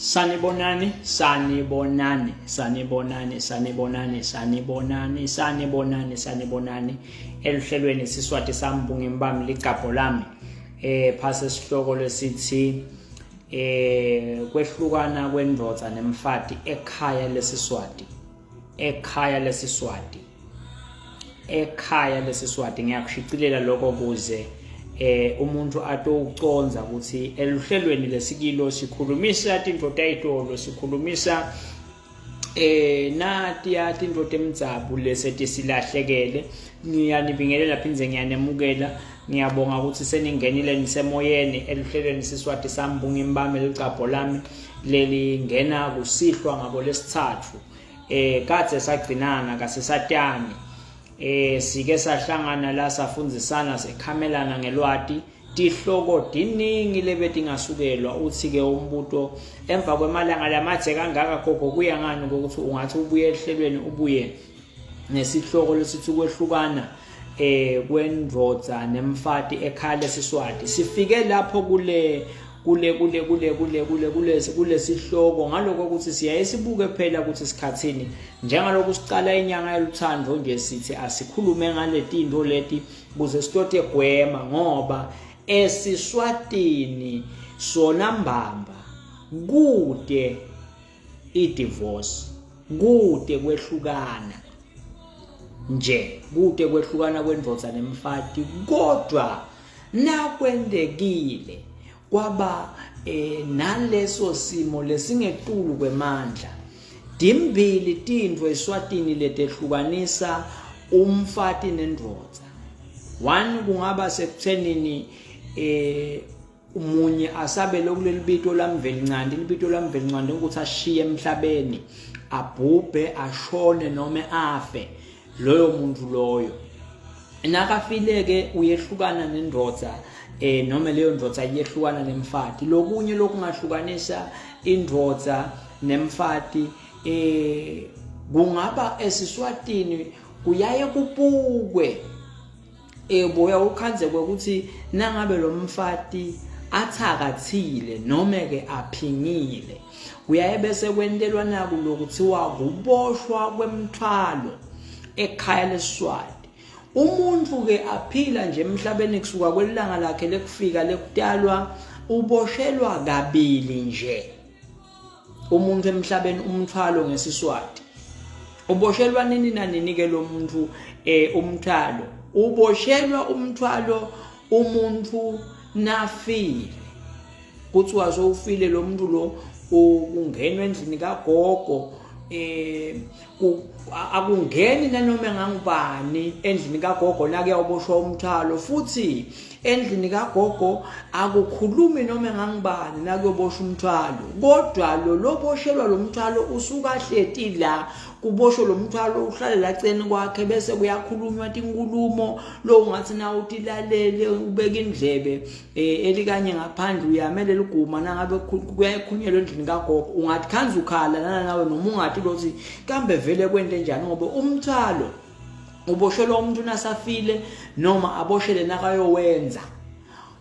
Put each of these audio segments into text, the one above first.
Sanibonani, sanibonani, sanibonani, sanibonani, sanibonani, sanibonani, sanibonani. Eluhlelweni Siswati sami bami ligabho lami. Eh phase sihloko lesithi eh kwehlukana kwendvodza nemfati ekhaya lesiswati. Ekhaya lesiswati. Ekhaya lesiswati ngiyakushicilela lokho kuze eh umuntu atowucondza ukuthi eluhlelweni lesikilo sikhulumisa tintfo tayitolo sikhulumisa eh natiya tintfo temdzabu lesetisilahlekele ngiyanibingelela phindze ngiyanemukela ngiyabonga ukuthi seningenile nisemoyeni eluhlelweni siswati sami ngimbame licabho lami lelingena kusihlwa ngabo lesithathu eh kadze sagcinana kasisatani eh sike sahlangana la safundzisana sekhamelana ngelwati tihloko tiningi lebetingasukelwa uthi ke umbuto emva kwemalanga lamadze kangaka gogo kuya ngani ukuthi ungathi ubuye ehlelweni ubuye ngesihloko lesithi kwehlukana eh kwendvodza nemfati ekhaya lesiswati sifike lapho kule kule kule kule kule kule kulesi kulesihloko ngaloko ukuthi siyaye sibuke phela ukuthi sikhathini njengalokhu sicala inyanga yeluthando nje sithi asikhulume ngaletinto leti kuze sitote gwema ngoba esiswatini sona mbamba kude i-divorce kude kwehlukana nje kude kwehlukana kwendvodza nemfati kodwa nakwentekile kwaba eh, naleso simo lesingetulu kwemandla timbili tintfo eswatini letehlukanisa umfati nendvodza one kungaba sekuthenini eh umunye asabele kuleli bito laMvelincanti libito laMvelincanti ukuthi ashiye emhlabeni abhubhe ashone noma afe loyo muntu loyo nakafile-ke uyehlukana nendoda eh noma leyo ndoda iyehlukana nemfati lokunye lokungahlukanisa indvodza nemfati eh kungaba esiswatini kuyaye kubukwe Ebuya ukhandze kwekuthi nangabe lo mfati athakathile nome ke aphingile kuyaye bese kwentelwa naku lokuthiwa kuboshwa kwemthwalo ekhaya lesiswati umuntu ke aphila nje emhlabeni kusuka kwelanga lakhe lekufika lekutalwa uboshelwa kabili nje umuntu emhlabeni umthwalo ngesiswati uboshelwa nini nanini ke lo muntu eh umthwalo uboshelwa umthwalo umuntu nafile kuthiwa sowufile lo muntu lo ungenwa endlini kagogo eh akungeni nanoma ngangubani endlini kagogo nakuyawuboshwa umthwalo futhi endlini kagogo akukhulumi noma ngangibani nakuyoboshwa umthwalo kodwa lo loboshelwa lo mthwalo usuka hleti la kuboshwe lo mthwalo uhlale la ceni kwakhe bese kuyakhulunywa tinkulumo lo ungathi na utilalele ubeka indlebe eh, elikanye ngaphandle uyamele liguma nangabe kuyakhulunyelwa endlini kagogo ungathi khanza ukhala nana nawe noma ungathi lothi kambe vele kwente njani ngoba umthwalo uboshelwa umuntu nasafile noma aboshele nakayowenza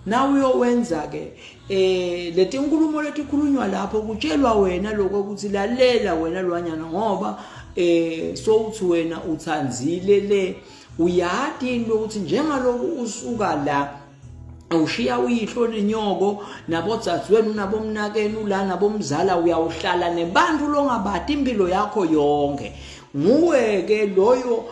na uyowenza ke eh letinkulumo letikhulunywa lapho kutshelwa wena lokho ukuthi lalela wena lwanyana ngoba eh sowuthi wena uthanzile le uyati into ukuthi njengaloku usuka la ushiya uyihlo nenyoko nabodzadzwenu nabomnakenu la nabomzala uyawuhlala nebantu longabati impilo yakho yonke nguwe-ke loyo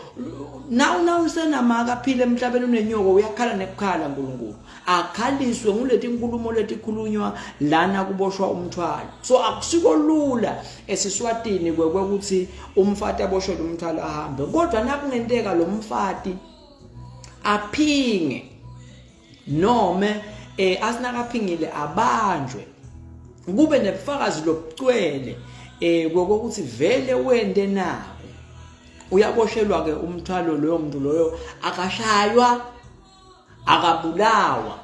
nawu nawusenamaka aphile emhlabeni unenyoko uyakhala nekukhala nkulunkulu akhaliswe nguleti nkulumo letikhulunywa lana kuboshwa umthwalo so akusiko lula esiswatini kwekuthi umfati aboshelwe umthwalo ahambe kodwa nakungenteka lo mfati aphinge nome eh asinakaphingile abanjwe kube nebufakazi lobucwele eh kokuthi vele wende nako uyaboshelwa ke umthwalo loyo muntu loyo akashaywa akabulawa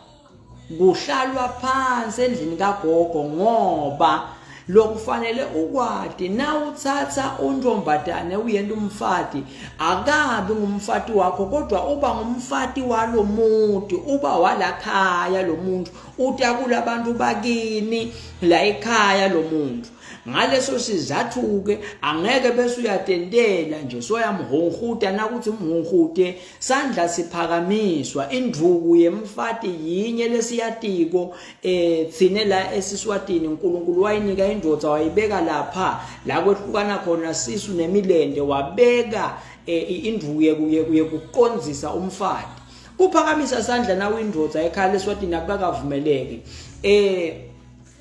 kuhlalwa phansi endlini kagogo ngoba lokufanele ukwati nawuthatha untombazane uyenta umfati akabi ngumfati wakho kodwa uba ngumfati walomuntu uba walakhaya lo muntu utakula abantu bakini la ekhaya lo muntu Ngaleso sizathu-ke angeke bese uyatentela nje soyamhunhuta nakuthi umhunhute sandla siphakamiswa indvuku yemfati yinye lesiyatiko eh thine la esiswatini uNkulunkulu wayinika indvodza wayibeka lapha la kwehlukana khona sisu nemilende wabeka eh, indvuku yekuqondzisa umfati kuphakamisa sandla nawe indvodza ekhaya leswatini akukakavumeleki eh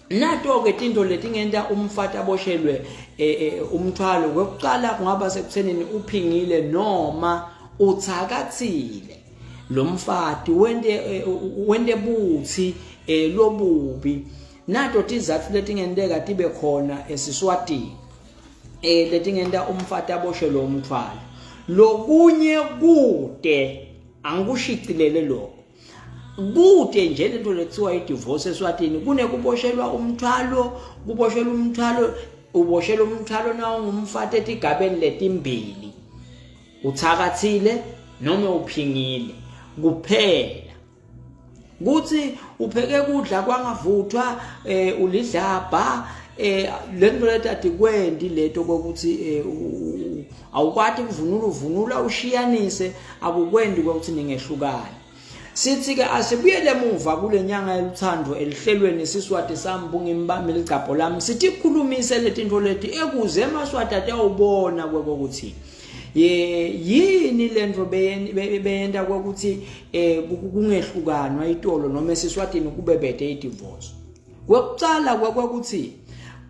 Nato-ke tinto letingenta umfati aboshelwe eh, eh, umthwalo. Kwekuqala kungaba sekuthenini uphingile noma uthakathile lo mfati wente eh, wente buthi lobubi. Nato tizatfu letingenteka tibe khona eSiswatini eh letingenta umfati aboshelwe umthwalo. Lokunye kude angikushicilele lokho. Kute nje lento lekuthiwa i-divorce eSwatini kunekuboshelwa umthwalo kuboshelwa umthwalo uboshelwa umthwalo na ungumfati etigabeni letimbili uthakathile noma uphingile kuphela kuthi upheke kudla kwangavuthwa eh ulidlabha eh lento leti atikwendi leto kokuthi eh, awukwati kuvunula uvunula ushiyanise akukwendi kokuthi ningehlukani Sithi-ke asibuyele emuva kule nyanga yeluthando elihlelweni siSwati sami bungimbambe ligcabho lami sithi khulumise letintfo leti ekuze emaSwati atawubona kwekokuthi ye yini lento beyenta kwekuthi eh kungehlukanwa itolo noma esiswatini kube bede idivorce Kwekucala kwekuthi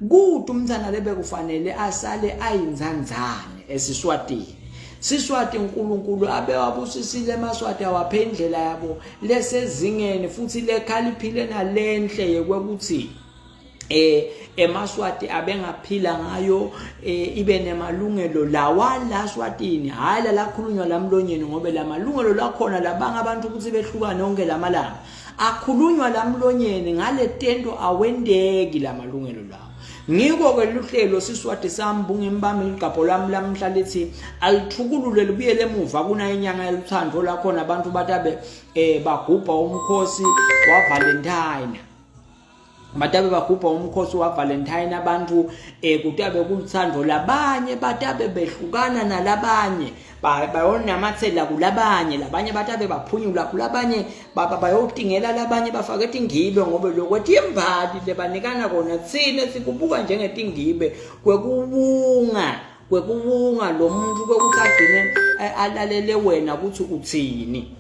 kude umntana lebekufanele asale ayinzanzane esiSwatini. Siswati uNkulunkulu abewabusisile emaSwati awaphe indlela yabo lesezingeni futhi lekhaliphile nalenhle yekwekuthi eh emaSwati abengaphila ngayo eh, ibe nemalungelo lawa la Swatini hayi la khulunywa lamlonyeni ngobe lamalungelo lakhona labanga abantu ukuthi behlukane onke lamalanga akhulunywa lamlonyeni ngaletento awendeki lamalungelo lawo ngiko ke luhlelo siswati sami bungimbami ligqabho lami lamhla lithi alithukulule libuyele emuva kuna inyanga yeluthando lakhona abantu batabe eh bagubha umkhosi wa Valentine batabe bagubha umkhosi waValentine abantu eh kutabe kuluthando labanye batabe behlukana nalabanye bayonamathela kulabanye labanye batabe baphunyula kulabanye bayotingela labanye bafake tingibe ngobe lokho timbali lebanikana kona thina sikubuka njengetingibe kwekubunga kwekubunga lo muntu kwekuthi agcine eh, alalele wena ukuthi uthini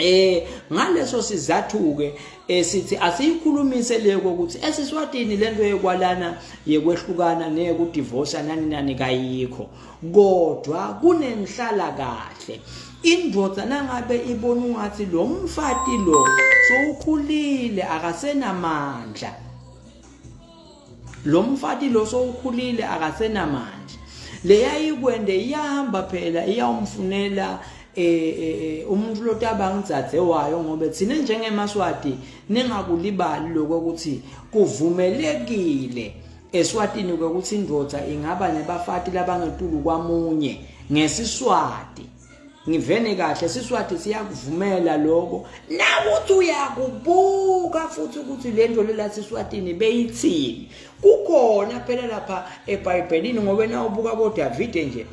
Eh ngaleso sizathu ke esithi eh, asiyikhulumise le ukuthi esiswatini lento yekwalana yekwehlukana neyekudivorce nani nani kayikho kodwa kunenhlala kahle indoda nangabe ibona ungathi lo mfati lo sowukhulile akasenamandla lo mfati lo sowukhulile akasenamandla leyayikwende iyahamba phela iyawumfunela eh, eh, eh umuntu lotaba ngidzadze wayo ngobe thina njengemaswati ningakulibali lokho ukuthi kuvumelekile eSwatini ukuthi indoda ingaba nebafati labangetulu kwamunye ngesiswati ngivene kahle siswati siyakuvumela lokho nawuthi uyakubuka futhi ukuthi le nto lela siswatini beyithini kukhona phela lapha ebhayibhelini ngoba nawubuka boDavide nje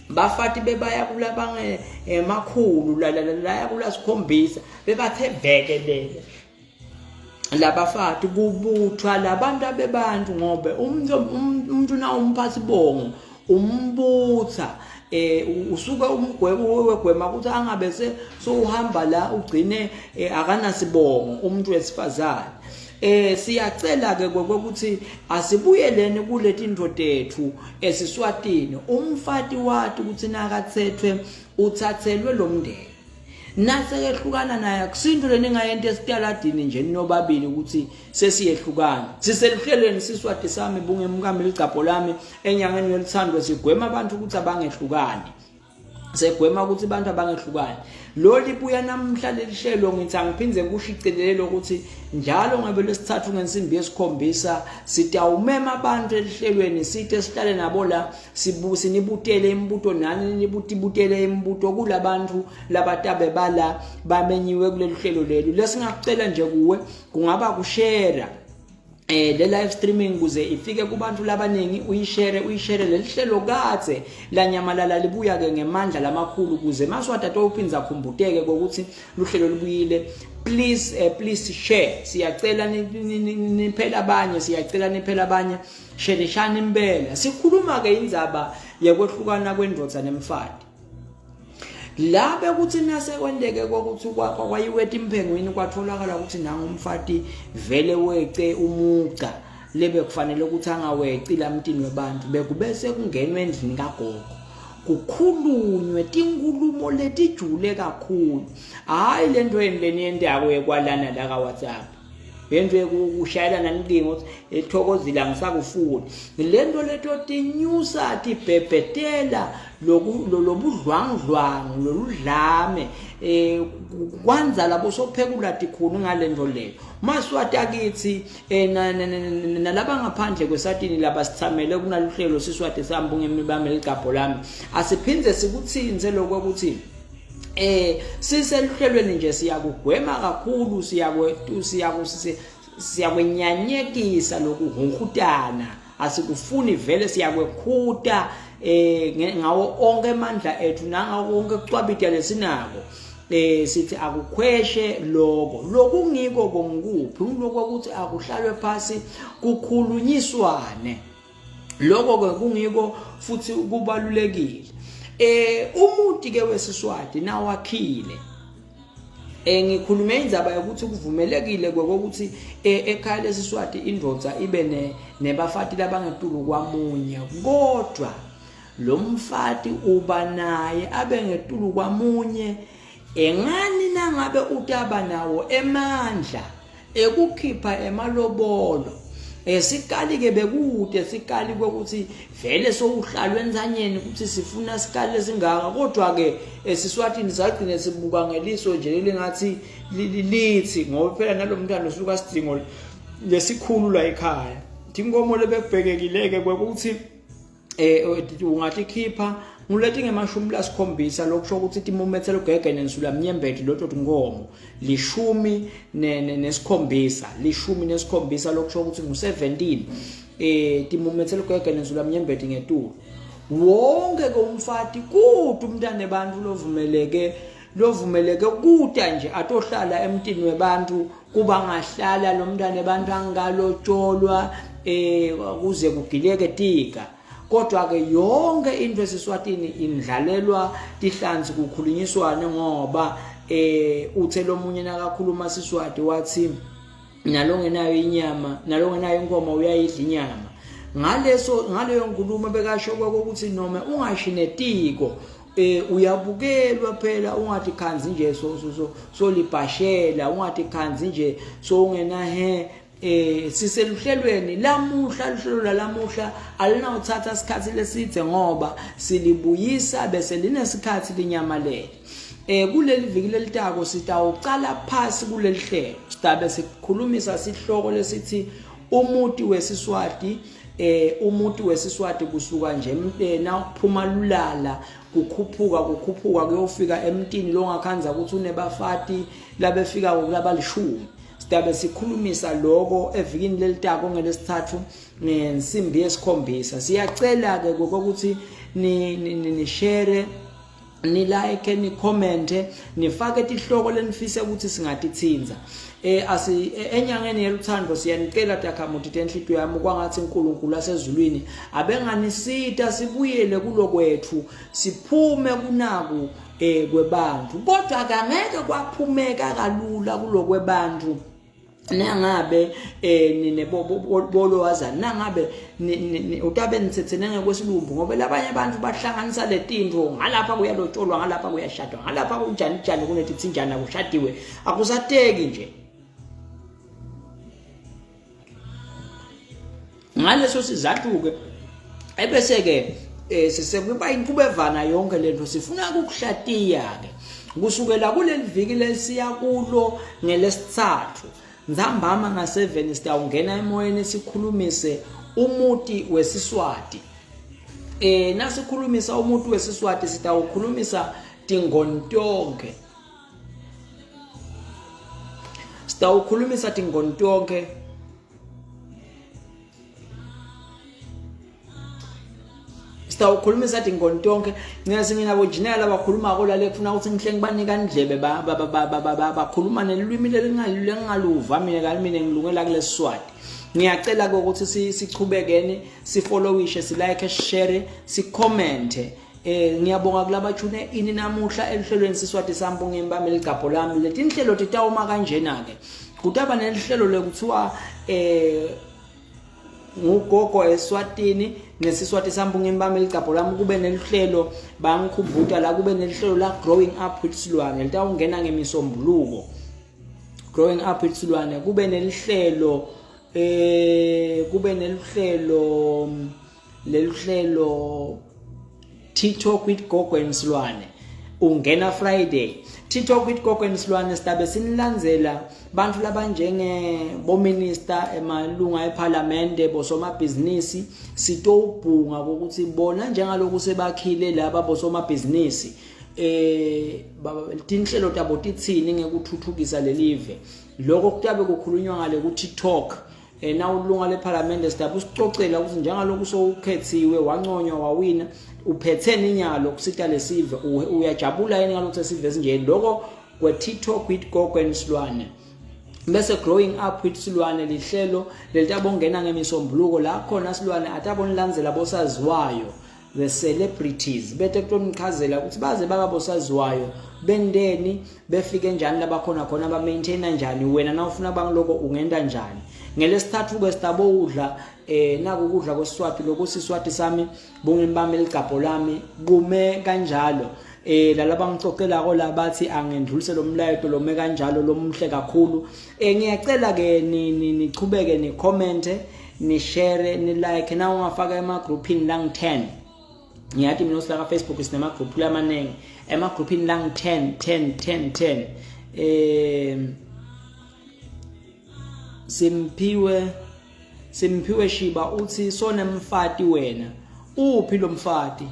bafati bebaya kulabange emakhulu laya kulasikhombisa bebathe vekelele labafati kubuthwa labantu abebantu ngobe umuntu umuntu na umphathi bongo umbutha eh usuke umgwebo wegwema ukuthi angabe se sowuhamba la ugcine eh, akanasibongo umuntu wesifazane eh siyacela ke ukuthi asibuyeleni kuletinto tethu esiswatini umfati wati ukuthi nakathethwe uthathelwe lomndeni nasekehlukana naye akusinto leningayenta esitaladini nje ninobabili ukuthi sesiyehlukana siseluhlelweni siswati sami bungemukami ligcabho lami enyangeni yoluthando sigwema abantu ukuthi abangehlukani segwema ukuthi abantu abangehlukani lo libuya namhla lelihlelo ngithi angiphinde kushicilele ukuthi njalo ngabe lesithathu ngensimbi yesikhombisa sitawumema abantu elihlelweni sithe sihlale nabo la sibu sinibutele imibuto nani nibutibutele imibuto kulabantu labatabe bala bamenyiwe kuleli hlelo leli lesingakucela nje kuwe kungaba kushare. eh le live streaming kuze ifike kubantu labaningi uyishare uyishare lelihlelo kadze lanyamalala libuya ke ngemandla lamakhulu kuze maswati atophinza akhumbuteke kokuthi luhlelo lubuyile please eh, please share siyacela niphela abanye siyacela niphela abanye sherishani impela sikhuluma ke indzaba yekwehlukana kwendvodza nemfati la bekuthi nase kwenteke kokuthi kwayiwe etimphengwini kwatholakala ukuthi nangu umfati vele wece umugca lebe kufanele ukuthi angaweci lamtini webantu bekubese kungenwe endlini kagogo kukhulunywe tinkulumo letijule kakhulu hayi lento yeni leniyentako yekwalana la ka WhatsApp lento yekushayelana nicingo ethokozile angisakufuni lento leto tinyusa tibhebhetela lobudlwangudlwangu loludlame eh kwanza labo sophekula tikhulu ngalento leyo maswati akithi eh, nalaba ngaphandle kwesatini laba sithamele kunaluhlelo siswati sami bungemibambe ligabho lami asiphindze sikuthinze lokho ukuthi eh siseluhlelweni nje siyakugwema kakhulu siyakwetu siyakwenyanyekisa lokuhunhutana asikufuni vele siyakwekhuta eh ngawo onke amandla ethu nangawo konke kucwabita lesinako eh sithi akukhweshe lokho lokungiko kongikuphi ngiloko ukuthi akuhlalwe phasi kukhulunyiswane lokho ke kungiko futhi kubalulekile eh umuntu ke wesiswati nawakhile eh ngikhulume indzaba yokuthi kuvumelekile kokuthi eh, ekhaya lesiswati indvodza ibe ne nebafati labangetulu kwamunye kodwa lo mfati uba naye abe ngetulu kwamunye engani nangabe utaba nawo emandla ekukhipha emalobolo esikali ke bekude sikali kokuthi vele sowuhlalwe entsanyeni ukuthi sifuna sikali esingaka kodwa ke esiswatini sagcine sibuka ngeliso nje lelingathi lithi ngoba phela nalomntwana usuka sidingo lesikhulu la ekhaya inkomo lebekubhekekile ke kwekuthi eh ungatikhipha nguleti ngemashumi lasikhombisa lokusho ukuthi timumetse lugege nensula mnyembeti loto tinkomo lishumi nesikhombisa lishumi nesikhombisa lokusho ukuthi ngu-17 eh timumetse lugege nensula mnyembeti ngetulu wonke ke umfati kude umntana ebantu lovumeleke lovumeleke kuta nje atohlala emtini webantu kuba ngahlala lo mntwana ebantu angalotsholwa eh kuze kugileke tika kodwa ke yonke into esiswatini indlalelwa tihlanzi kukhulunyiswane ngoba eh uthe lomunye nakakhuluma siswati wathi nalongenayo inyama nalongenayo inkomo uyayidla inyama ngaleso ngaleyo nkulumo bekasho kokuthi noma ungashi netiko eh uyabukelwa phela ungathi khanzi nje so so solibhashela ungathi khanzi nje so ungena he eh siseluhlelweni lamuhla luhlelo lamuhla alinawuthatha isikhathi lesidze ngoba silibuyisa bese linesikhathi linyamalele eh kuleli viki lelitako sitawucala phasi kuleli hlelo sidabe sikhulumisa sihloko lesithi umuti wesiswati eh umuntu wesiswati kusuka nje emntena ukuphuma lulala kukhuphuka kukhuphuka kuyofika emntini longakhanza ukuthi unebafati labefika kulabalishumi sidabe sikhulumisa lokho evikini lelitako ngelesithathu ngensimbi yesikhombisa siyacela ke ukuthi ni ni share ni like ni comment nifake tihloko lenifise ukuthi singatithinza eh asi e, enyangeni yeluthando siyanicela takhamuthi tenhlitiyo yami kwangathi uNkulunkulu asezulwini abenganisita sibuyele kulokwethu siphume kunaku eh kwebantu kodwa akangeke kwaphumeka kalula kulokwebantu nangabe eh nine bolowazana nangabe utabe nithethene ngekwesilumbu ngoba labanye abantu bahlanganisa letinto ngalapha kuyalotsholwa ngalapha kuyashadwa ngalapha kunjani njani kunetithinjana kushadiwe akusateki nje ngaleso sizathu ke ebese ke eh sisekuba inqubevana yonke lento sifuna ukukuhlatiya ke kusukela kuleli viki lesiya kulo ngelesithathu nzambama nga-7 sitawungena emoyeni sikhulumise umuti wesiswati eh nasikhulumisa umuntu wesiswati sitawukhulumisa tingoni tonke sitawukhulumisa tingoni tonke. Sitawukhulumisa tingoni tonke. Ngeke nginabo engineer labakhulumako la lekufuna ukuthi ngihle ngibanika indlebe bakhuluma nelulwimi lelingaluva mina kani mina ngilungela kulesiswati. Ngiyacela ke ukuthi sichubekeni sifollowishe silike share sicommente. Eh ngiyabonga kulabachune ini namuhla elihlelweni Siswati sami bungembami ligabho lami. Letinhlelo titawuma kanjena ke. Kutaba nelihlelo lekuthiwa eh ngugogo eSwatini nesiswati sami bungembami ligabho lami kube nelihlelo bangikhumbuta la kube nelihlelo la growing up with Silwane litawungena ngemisombuluko. Growing up with Silwane kube nelihlelo eh kube nelihlelo lelihlelo TikTok with Gogo and Silwane ungena Friday TikTok with Gogo and Silwane sitabe sinilandzela bantu labanjenge bo minister emalunga eParliament bosomabhizinisi sitowubhunga ukuthi bona njengaloku sebakhile laba bosomabhizinisi eh tinhlelo tabo titsini ngekuthuthukisa lelive lokho kutabe kukhulunywa ngale ku TikTok eh nawulunga lephalamende sidaba usicocela ukuthi njengalokhu sowukhethiwe wanconywa wawina uphetheni inyalo kusita lesive uyajabula yini ngalokhu sesive esinje lokho kwe TikTok with Gogo and Silwane bese growing up with Silwane lihlelo lelitabongena ngemisombuluko la khona Silwane atabonilandzela bosaziwayo the celebrities bete kutonichazela ukuthi baze baba bosaziwayo bendeni befike njani labakhona khona ba maintaina njani wena nawufuna bangiloko ungenta njani ngelesithathu ke sitabo udla eh naku ukudla kwesiswati lokusiswati sami bungembami ligabho lami kume kanjalo eh lalaba ngicocelako la bathi angendlulise lo mlayeto lome kanjalo lomuhle kakhulu eh ngiyacela ke nichubeke ni comment ni share ni like na ungafaka ema groupini lang 10 ngiyati mina usilaka Facebook sinema group lamaningi ema groupini lang 10 10 10 10 eh Simphiwe Simphiwe Shiba uthi sonemfati wena uphi lo mfati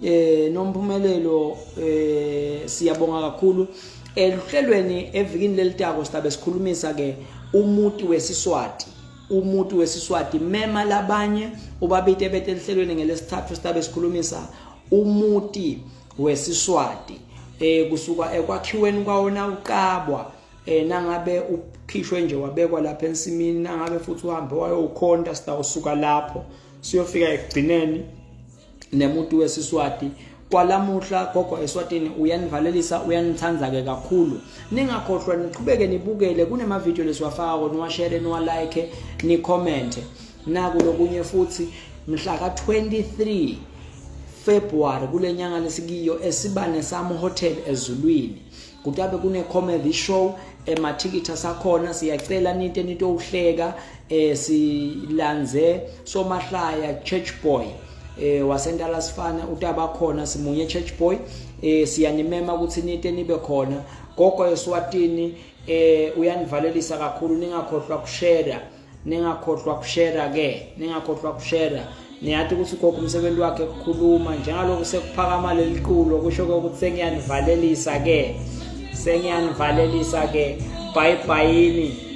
eh nompumelelo eh siyabonga kakhulu eluhlelweni evikini lelitako sitabe sikhulumisa ke umuti wesiswati umuti wesiswati mema labanye ubabite bete ehlelweni ngelesithathu sitabe sikhulumisa umuti wesiswati eh kusuka ekwakhiweni kwawona uqabwa eh nangabe ukhishwe nje wabekwa lapha ensimini nangabe futhi uhambe wayowukhonta sitawusuka lapho siyofika ekugcineni nemuntu wesiswati kwalamuhla gogo eswatini uyanivalelisa uyanithanda ke kakhulu ningakhohlwa niqhubeke nibukele kunema video lesiwafakako niwashare niwalike nicomment naku lokunye futhi mhla ka 23 February kulenyanga lesikiyo esibane sami hotel ezulwini kutabe kune comedy show emathikithi asakhona siyacela nite nitowuhleka eh silanze somahlaya church boy eh wasentala sifana utaba khona simunye church boy eh siyanimema ukuthi nite nibe khona gogo eSwatini eh uyanivalelisa kakhulu ningakhohlwa kushare ningakhohlwa kushare ke ningakhohlwa kushare niyathi ukuthi gogo umsebenzi wakhe ukukhuluma njengaloku sekuphakama leliqulo kusho ukuthi sengiyanivalelisa ke sengiyanivalelisa ke bye bye.